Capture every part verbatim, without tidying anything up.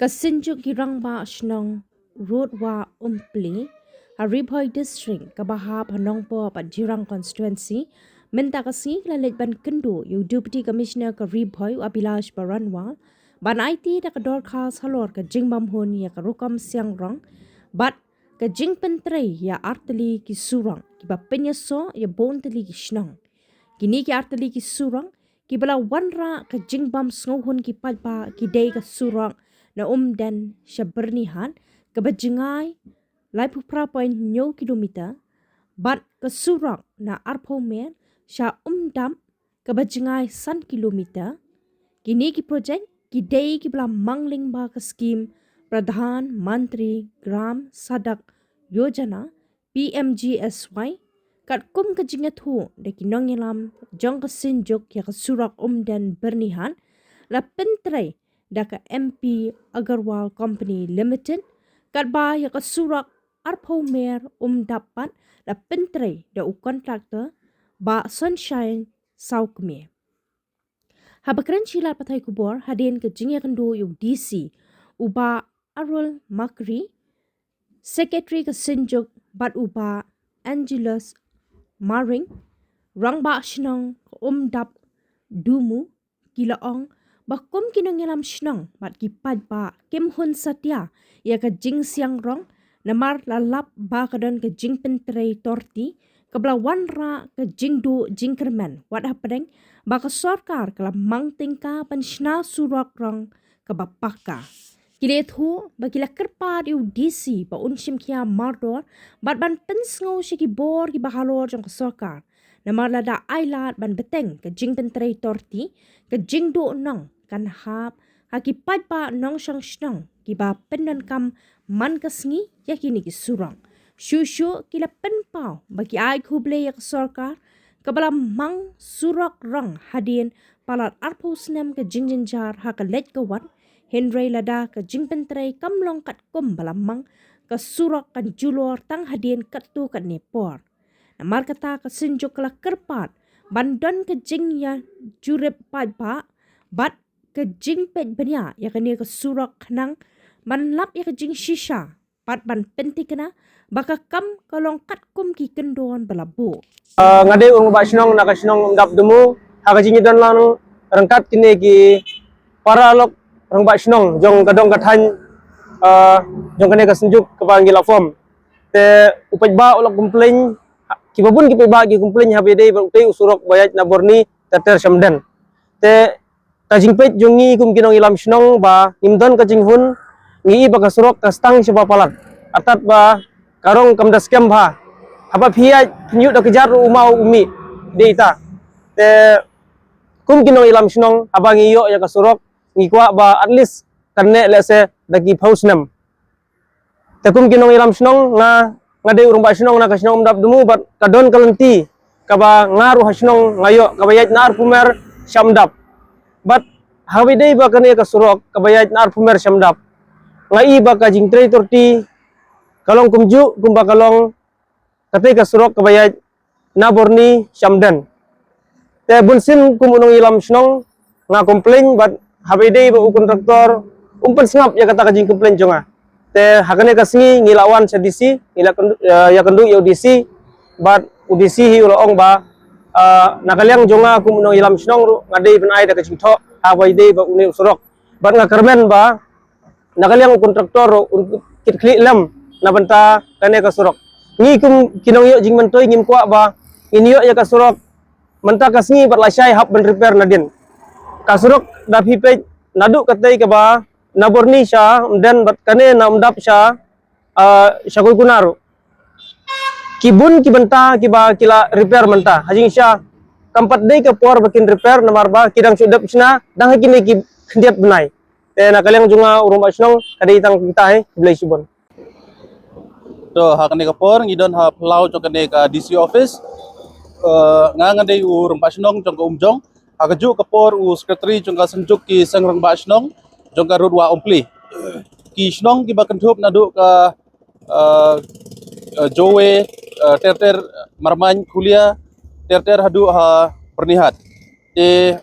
Ka Synjuk ki Rangbah Shnong Rud Wa Umpli ha Ri Bhoi District kaba hap ha Nongpoh bad Jirang Constituency mynta ka sngi ka la leit ban kynduh ïa u Deputy Commissioner ka Ri Bhoi u Abhilash Baranwal ban aiti da ka dorkhas halor ka jingbam hun ïa ka rukom siang rong bad ka jingpyntrei ïa artylli ki surok kiba pynïasoh ïa bun tylli ki shnong. Kine ki artylli ki surok kiba la wanrah ka jingbam sngewhun ki paidbah ki dei ka surok na Umden sha Byrnihat kaba jngai laiphew phra point hynñiew kilometer bad ka surok na Arphew Mer sha Umdap kaba jngai san kilometer. Kine ki projek ki dei kiba la mang lyngba ka skim Pradhan Mantri Gram Sadak Yojana, P M G S Y, katkum ka jingïathuh da ki nongïalam jong ka Synjuk ïa ka surok Umden Byrnihat, la pyntrei da ka M P Agarwal Company Limited, katba ïa ka surok Arphew Mer Umdap pat la pyntrei da u kontraktor Bah Sunshine Sawkmie. Haba kren sha ki lad pathai khubor hadien ka jingïakynduh ïa u D C, u Bah Arul Makri, Secretary ka Synjuk bad u Bah Angelus Maring, Rangbah Shnong ka Umdap Dumu, ki la ong ba kum ki nongïalam shnong bad ki paidbah kim hun satia ïa ka jingsiang rong namar la lap ba ka don ka jingpyntrei torti kaba la wanrah ka jingduh jingkyrmen wat hapdeng ba ka sorkar ka la mang tyngka ban shna surok rong kaba paka. Ki la ïathuh ba ki la kyrpad ïa u D C ba un shim khia mardor bad ban pynsngew sha ki bor kiba halor jong ka sorkar. Namar lada ai lad ban bteng ka jingpyntrei torti, ka jingduh nong kan hap ha ki paidbah nongshong shnong kiba pyndonkam man ka sngi ïa kine ki surok. Shuh shuh ki la pynpaw ba ki ai khublei ïa ka sorkar kaba la mang surok rong hadien palat arphew snem ka jingjynjar ha ka leit ka wan, hynrei lada ka jingpyntrei kam long katkum ba la mang, ka surok kan julor tang hadien katto katne por. Namar kata ka Synjuk ka la kyrpad ban don ka jingïajurip paidbah bad ka jingpeit bniah ïa kane ka surok khnang ban lap ïa ka jingshisha bad ban pynthikna ba ka kam ka long katkum ki kyndon ba la buh. Ah, nga dei u rangbah shnong na ka shnong Umdap Dumu. Ha ka jingïadon lang ryngkat kine ki para lok rangbah shnong jong ka dong ka thaiñ, ah, jong kane ka Synjuk kaba ngi la form. Te u paidbah u la complain, kiba bun ki paidbah ki complain haba ïadei bad utei u surok ba ïaid na Borni Terter sha Umden. Te ka jingpeit jong ngi kum ki nongïalam shnong ba ngim don ka jinghun, ngi i ba ka surok ka stang shaba palat. Artat ba ka rong kam da skhem bha. Haba phi ïaid phin ïoh da kjat ruh u maw u mih. Dei ita. Te kum ki nongïalam shnong haba ngi ïoh ïa ka surok ngi kwah ba at least kan neh lehse da ki phew snem. Te kum ki nongïalam shnong nga, nga dei u rangbah shnong na ka shnong Umdap Dumu bad ka don ka lynti kaba nga ruh ha shnong nga ïoh kaba ïaid na Arphew Mer sha Umdap. Bad haba ïadei ba kane ka surok kaba ïaid na Arphew Mer sha Umdap, nga i ba ka jingtrei torti ka long kumjuh kumba ka long katei ka surok kaba ïaid na Borni sha Umden. Te bunsien kum u nongïalam shnong nga complain bad haba ïadei ba u kontraktor um pynsngap ïa kata ka jingcomplain jong nga. Te ha kane ka sngi ngi la wan sha D C, ngi la kyndu-, eh, ïakynduh ïa u D C bad u D C hi u la ong ba, ah, na ka liang jong nga kum u nongïalam shnong ruh nga dei ban ai da ka jingthoh haba ïadei ba une u surok. Bad nga kyrmen ba na ka liang u kontraktor un kit khlieh lem na bynta kane ka surok. Ngi kum ki nongïoh jingmyntoi ngim kwah ba ngin ïoh ïa ka surok mynta ka sngi bad lashai hap ban repair nadien. Ka surok da phi peit naduh katei kaba na Borni sha Umden bad kane na Umdap sha, ah, sha Koikuna ruh. Ki bun ki bynta kiba ki la repair mynta. Ha jingshisha kam pat dei ka por ba kin repair namar ba ki dang shu dep shna dang ha kine ki khyndiat bnai. Te na ka liang jong nga u rangbah shnong ka dei tang kita hi, khublei shibun. To ha kane ka por ngi don ha phyllaw jong kane ka D C office. Eh, nga nga dei u rangbah shnong jong ka Umjong. Ha kajuh ka por u secretary jong ka Synjuk ki seng rangbah shnong jong ka Rud Wa Umpli. Ki shnong kiba kynthup naduh ka, eh, eh, Jowe, eh, Terter, Marmain, Khulia, Terter haduh ha Byrnihat. Te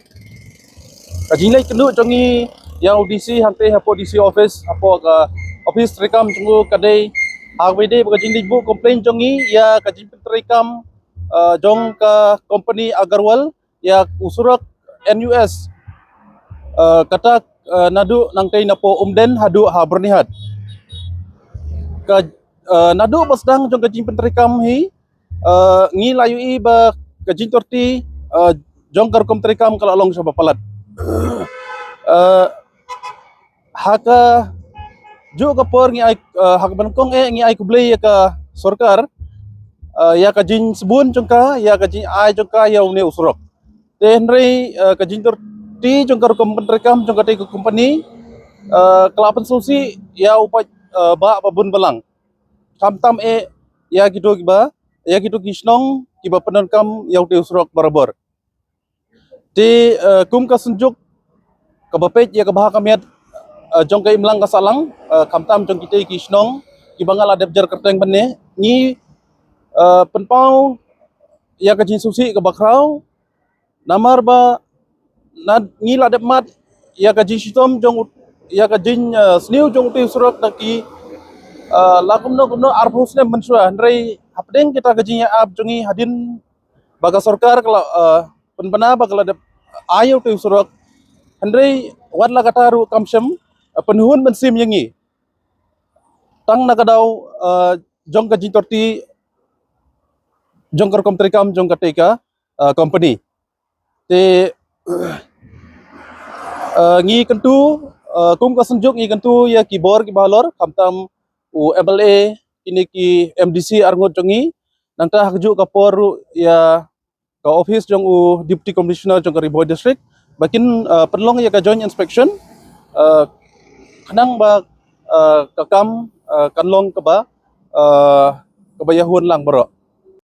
ka jingleit kynduh jong ngi ïa u D C hangtei hapoh D C office, hapoh ka office treikam jong u ka dei ha kaba ïadei bad ka jingleit buh complaint jong ngi ïa ka jingpyntreikam, uh, jong ka company Agarwal ïa u surok N U S, uh, kata, uh, naduh nangtei napoh Umden haduh ha Byrnihat. Ka, uh, naduh ba sdang jong ka jingpyntreikam hi, uh, ngi la ïohi ba ka jingtorti, uh, jong ka rukom treikam ka la long shibun palat. Uh, ha kajuh ka por ngi ai, uh, ha kaba nyngkong eh ngi ai khublei ïa ka sorkar, uh, ïa ka jingsbun jong ka, ïa ka jingai jong ka ïa une u surok. Te hynrei, uh, ka jingtorti jong ka rukom pyntreikam jong katei ka company, uh, ka la pynsngewsih ïa u paid, uh, bah babun balang. Khamtam eh ïa kito kiba, ïa kito ki shnong kiba pyndonkam ïa utei u surok barabor. Te, uh, kum ka synjuk kaba peit ïa ka bha ka miat, uh, jong ka imlang ka sahlang, uh, khamtam jong kitei ki shnong kiba nga la dep jer kyrteng mynne, ngi, uh, pynpaw ïa ka jingsngewsih kaba khraw, namar ba na ngi la dep mad ïa ka jingshitom jong u-, ïa ka jing, uh, sniew jong utei u surok da ki, uh, la kumno kumno arphew snem mynshuwa, hynrei hapdeng kita ka jingïa ap jong ngi hadien ba ka sorkar ka la, uh, pynbna ba ka la dep ai ïa utei u surok, hynrei wat la kata ruh kam shym, uh, pynhun mynsiem ïa ngi tang na ka daw, uh, jong ka jingtorti jong ka rukom treikam jong katei ka, uh, company. Te, uh, ngi kyntu, uh, kum ka synjuk ngi kyntu ïa ki bor kiba halor, khamtam u M L A, kine ki M D C arngut jong ngi, nangta ha kajuh ka por ruh ïa ka office jong u Deputy Commissioner jong ka Ri Bhoi District ba kin, uh, pynlong ïa ka joint inspection, uh, khnang ba, uh, ka kam, uh, kan long kaba, uh, kaba ïahun lang baroh.